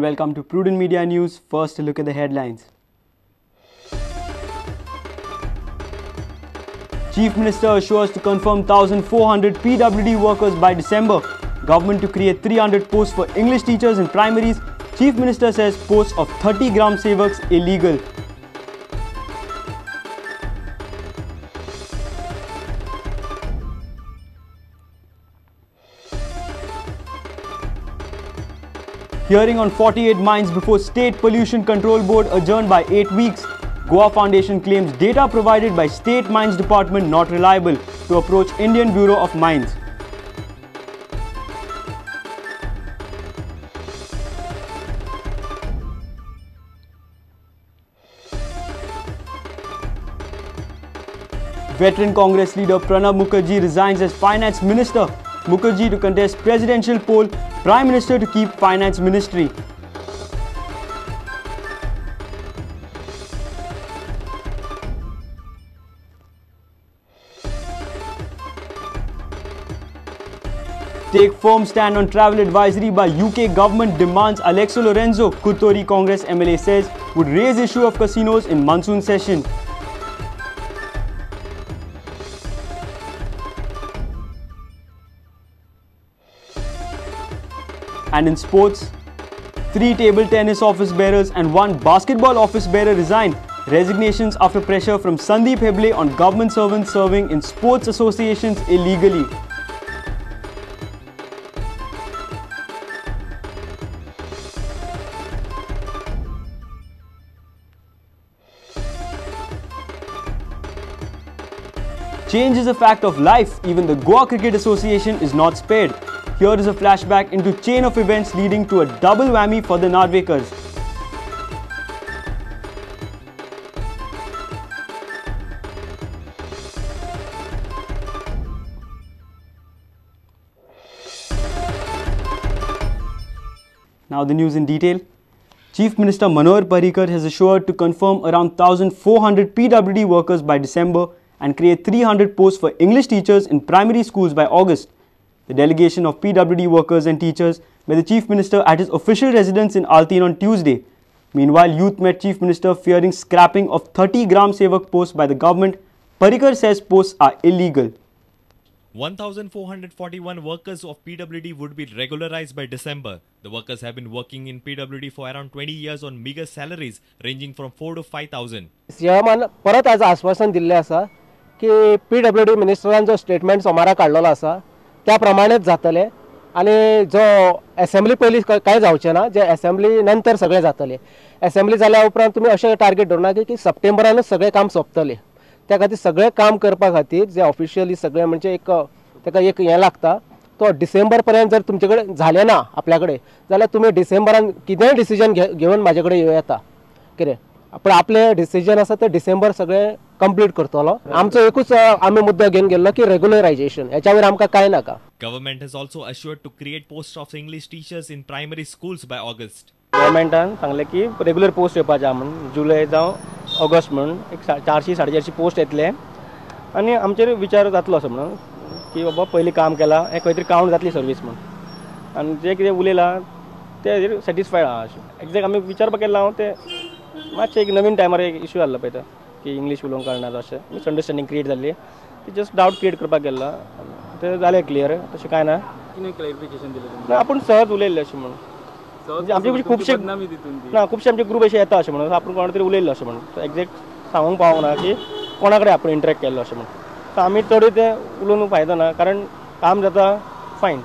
welcome to Prudent Media News. First, a look at the headlines. Chief Minister assures to confirm 1,400 PWD workers by December. Government to create 300 posts for English teachers in primaries. Chief Minister says posts of 30 Gram Sevaks illegal. Hearing on 48 mines before State Pollution Control Board adjourned by 8 weeks. Goa Foundation claims data provided by State Mines Department not reliable to approach Indian Bureau of Mines. Veteran Congress leader Pranab Mukherjee resigns as Finance Minister. Mukherjee to contest presidential poll, Prime Minister to keep Finance Ministry. Take firm stand on travel advisory by UK government demands Aleixo Lourenco, Curtorim Congress MLA says would raise issue of casinos in monsoon session. And in sports, 3 table tennis office bearers and 1 basketball office bearer resign. Resignations after pressure from Sandeep Heble on government servants serving in sports associations illegally. Change is a fact of life. Even the Goa Cricket Association is not spared. Here is a flashback into chain of events leading to a double whammy for the Narvekars. Now the news in detail. Chief Minister Manohar Parrikar has assured to confirm around 1,400 PWD workers by December and create 300 posts for English teachers in primary schools by August. The delegation of PWD workers and teachers met the Chief Minister at his official residence in Altinho on Tuesday. Meanwhile, youth met Chief Minister fearing scrapping of 30 Gram Sevak posts by the government. Parrikar says posts are illegal. 1,441 workers of PWD would be regularized by December. The workers have been working in PWD for around 20 years on meager salaries ranging from 4 to 5,000. सीएमान परत आज आश्वासन दिल्लें आसा की PWD मिनिस्टरान जो statement सोमारा काडलेलो आसा त्या प्रमाणेच जातले आनी जो एसेंब्ली पयलीं कांय जावचें ना, जे एसेंब्ली नंतर सगळें जातलें. एसेंब्ली जाल्या उपरांत तुमी अशें टार्गेट दवरना की सप्टेंबरानूच सगळें काम सोंपतलें. त्या खातीर सगळें काम करपा खातीर जे ऑफिशियली सगळें म्हणजे एक ताका एक हें लागता, तो डिसेंबर पर्यंत जर तुमचे कडेन जालें ना आपल्या कडेन जाल्यार तुमी डिसेंबरान कितेंय डिसिजन घेवन म्हाजे कडेन येवं येता कितें, पूण आपलें डिसिजन आसा तें डिसेंबर सगळें कंप्लीट करतलो. आमचो एकूच आमी मुद्दो घेवन गेल्लो की रेगुलरायजेशन, हेच्या वयर आमकां कांय नाका. Government has also assured to create posts of English teachers in primary schools by August. गव्हर्मेंटान सांगलें की रेगुलर पोस्ट येवपाचे म्हणून जुलय जावं ऑगस्ट म्हणून एक 400 450 पोस्ट येतले आनी आमचेर विचार जातलो असो म्हणून की बाबा पयलीं काम केलां हें खंय तरी कावंट जातली सर्वीस म्हणून, आनी जें कितें उलयलां तें सॅटिस्फायड आहा अशें. एग्जॅक्ट आमी विचारपाक गेल्लो हांव तें मातशें एक नवीन टायमार एक इशू जाल्लो पळय तो की इंग्लीश उलोवंक कळना अशें मिसअंडरस्टँडींग क्रिएट जाल्ली, ती जस्ट डावट क्रिएट करपाक गेल्लो, तें जालें क्लियर तशें कांय ना. कितें क्लॅरिफिकेशन दिलें ना, आपूण सहज उलयल्लें अशें म्हणून आमचे खुबशे ना खुबशे आमचे ग्रूप अशे येता अशें म्हणून आपूण कोणा तरी उलयल्लो अशें म्हणून एग्जॅक्ट सांगूंक पावूंक ना की कोणा कडेन आपूण इंटरेक्ट केल्लो अशें म्हणून. सो आमी चड तें उलोवन फायदो ना कारण काम जाता fine.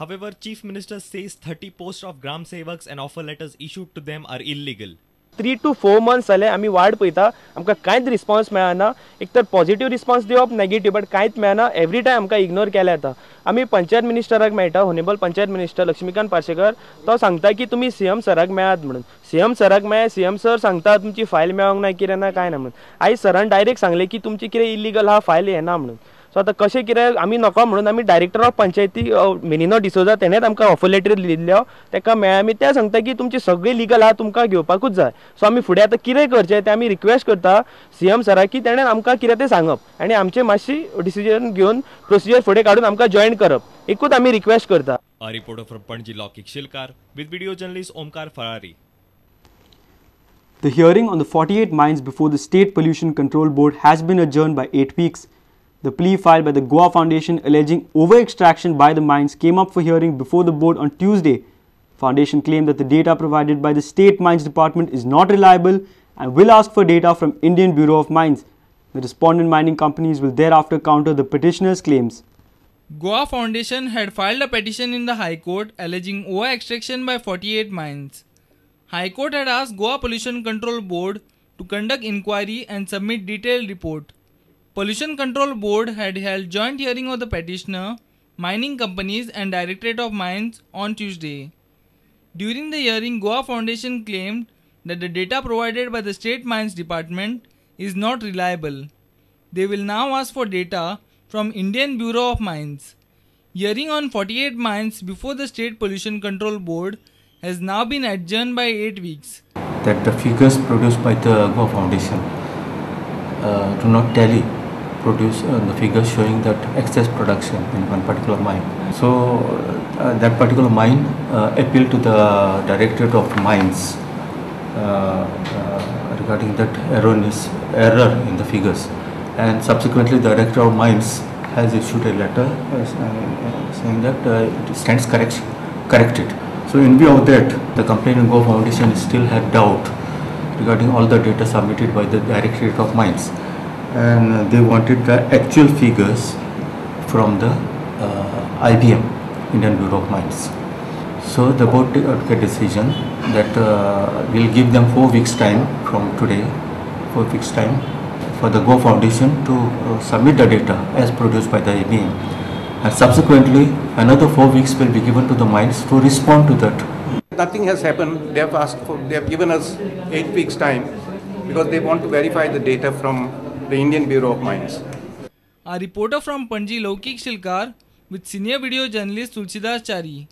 However, Chief Minister says 30 posts of Gram Sevaks and offer letters issued to them are illegal. 3 to 4 months जाले आमी वाट पळयता, आमकां कांयच रिस्पॉन्स मेळना. एक तर पॉझिटिव्ह रिस्पॉन्स दिवप, नेगेटिव्ह, बट कांयच मेळना. एवरी टायम आमकां इग्नोर केल्या जाता. आमी पंचायत मिनिस्टराक मेळटा, होनेबल पंचायत मिनिस्टर लक्ष्मीकांत पार्सेकर, तो सांगता की तुमी सीएम सराक मेळात म्हणून. सीएम सराक मेळ्ळे, सीएम सर सांगता तुमची फायल मेळोंक ना कितें ना कांय ना म्हणून. आयज सरान डायरेक्ट सांगलें की तुमची कितें इलिगल आहा फायल येना म्हणून. सो आतां कशें कितें आमी नको म्हणून आमी डायरेक्टर ऑफ पंचायती मिनिनो डिसोजा तेणेच आमकां ऑफर लेटर दिल्लो, ताका मेळ्ळें. आमी ते सांगता की तुमची सगळी लिगल आहा, तुमकां घेवपाकूच जाय. सो आमी फुडें आतां कितें करचें तें आमी रिक्वेस्ट करता सीएम सराक की तेणें आमकां कितें तें सांगप आनी आमचें मातशी डिसिजन घेवन प्रोसिजर फुडें काडून आमकां जॉयन करप, एकूच आमी रिक्वेस्ट करता. A reporter from Panaji, Laukik Shilkar, with video journalist Omkar Ferrari. The hearing on the 48 mines before the State Pollution Control Board has been adjourned by 8 weeks. The plea filed by the Goa Foundation alleging over-extraction by the mines came up for hearing before the board on Tuesday. Foundation claimed that the data provided by the State Mines Department is not reliable and will ask for data from Indian Bureau of Mines. The respondent mining companies will thereafter counter the petitioner's claims. Goa Foundation had filed a petition in the High Court alleging over-extraction by 48 mines. High Court had asked Goa Pollution Control Board to conduct inquiry and submit detailed report. Pollution Control Board had held joint hearing of the petitioner, mining companies and Directorate of Mines on Tuesday. During the hearing, Goa Foundation claimed that the data provided by the State Mines Department is not reliable. They will now ask for data from Indian Bureau of Mines. Hearing on 48 mines before the State Pollution Control Board has now been adjourned by 8 weeks. That the figures produced by the Goa Foundation do not tally, produce the figures showing that excess production in one particular mine. So that particular mine appealed to the Directorate of Mines regarding that error in the figures, and subsequently the Director of Mines has issued a letter saying that it stands corrected. So in view of that, the complainant Goa Foundation still had doubt regarding all the data submitted by the Directorate of Mines, and they wanted the actual figures from the IBM, Indian Bureau of Mines. So the board took a decision that we'll give them 4 weeks time from today, 4 weeks time for the Goa Foundation to submit the data as produced by the IBM. And subsequently, another 4 weeks will be given to the mines to respond to that. Nothing has happened. They have asked for, they have given us 8 weeks time because they want to verify the data from the Indian Bureau of Mines. A reporter from Panaji, Laukik Shilkar, with senior video journalist Tulsidas Chari.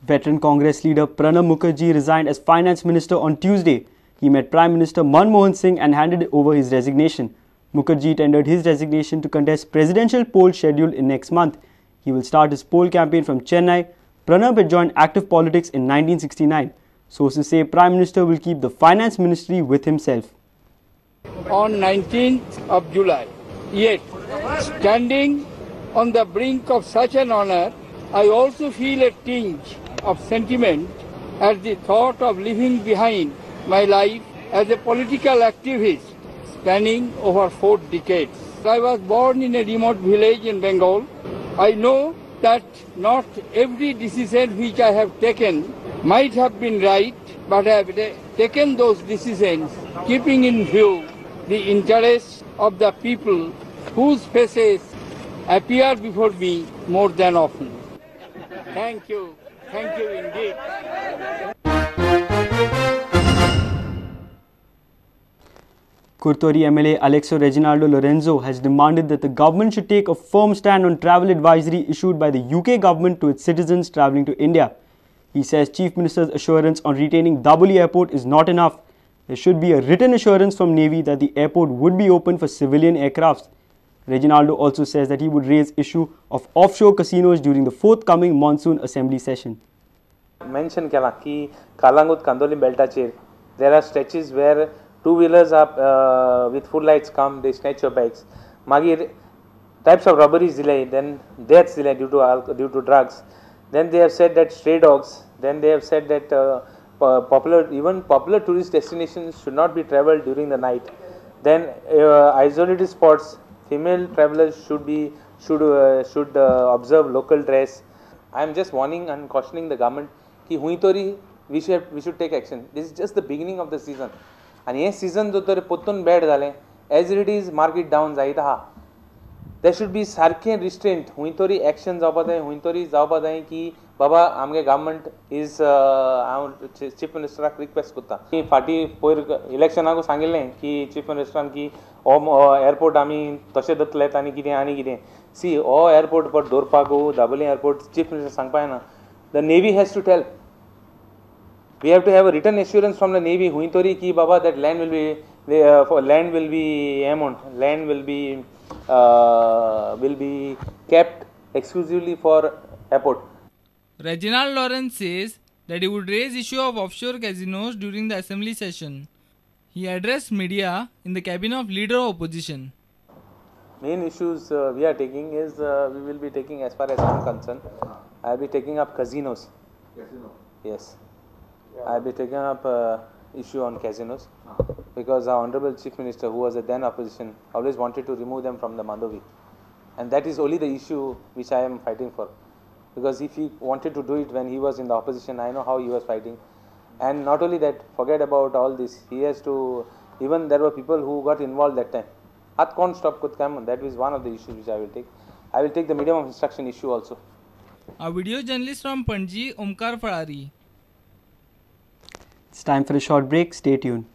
Veteran Congress leader Pranab Mukherjee resigned as finance minister on Tuesday. He met Prime Minister Manmohan Singh and handed over his resignation. Mukherjee tendered his resignation to contest presidential poll scheduled in next month. He will start his poll campaign from Chennai. Pranab had joined active politics in 1969. Sources say Prime Minister will keep the finance ministry with himself. On 19th of July, yet standing on the brink of such an honor, I also feel a tinge of sentiment at the thought of leaving behind my life as a political activist spanning over 4 decades. I was born in a remote village in Bengal. I know that not every decision which I have taken might have been right, but I have taken those decisions keeping in view the interests of the people whose faces appear before me more than often. Thank you. Thank you indeed. Curtorim MLA Aleixo Reginaldo Lorenzo has demanded that the government should take a firm stand on travel advisory issued by the UK government to its citizens travelling to India. He says Chief Minister's assurance on retaining Dabolim Airport is not enough. There should be a written assurance from Navy that the airport would be open for civilian aircrafts. Reginaldo also says that he would raise issue of offshore casinos during the forthcoming monsoon assembly session. Mention केला की कालांगूट कांदोली बेल्टाचेर there are stretches where two wheelers are with full lights come, they snatch your bikes. Magir types of robberies delay, then deaths delay due to drugs. Then they have said that stray dogs. Then they have said that popular tourist destinations should not be travelled during the night. Then isolated spots, female travelers should observe local dress. I am just warning and cautioning the government ki hui tori we should take action. This is just the beginning of the season. And हे season जो तर पोत्तून bad जालें as it is market down जायत आहा. There should be सारकें restraint, हुंय तरी action जावपा जाय, हुंय तरी जावपा जाय की बाबा आमगे गव्हर्मेंट is, हांव चीफ मिनिस्टराक रिक्वेस्ट करता की फाटीं पयर इलेक्शनाकूय सांगिल्लें की चीफ मिनिस्टरान की हो एअरपोर्ट आमी तशें दवरतलेत आनी कितें आनी कितें. सी हो एअरपोर्ट पर दवरपाक दाबोली एअरपोर्ट चीफ मिनिस्टर सांगपा जायना. The navy has to tell. We have to have a written assurance from the Navy, हुंय तरी की बाबा that land will be land will be amount, land will be kept exclusively for airport. Reginald Lawrence says that he would raise issue of offshore casinos during the assembly session. He addressed media in the cabin of leader of opposition. Main issues we are taking is we will be taking, as far as I am concerned, I will be taking up casinos. Casino? Yes. Yeah. I will be taking up issue on casinos because our Honorable Chief Minister, who was the then opposition, always wanted to remove them from the Mandovi. And that is only the issue which I am fighting for. Because if he wanted to do it when he was in the opposition, I know how he was fighting. And not only that, forget about all this. He has to, even there were people who got involved that time. Can't stop Kutkam, that is one of the issues which I will take. I will take the medium of instruction issue also. A video journalist from Panji, Omkar Farari. It's time for a short break. Stay tuned.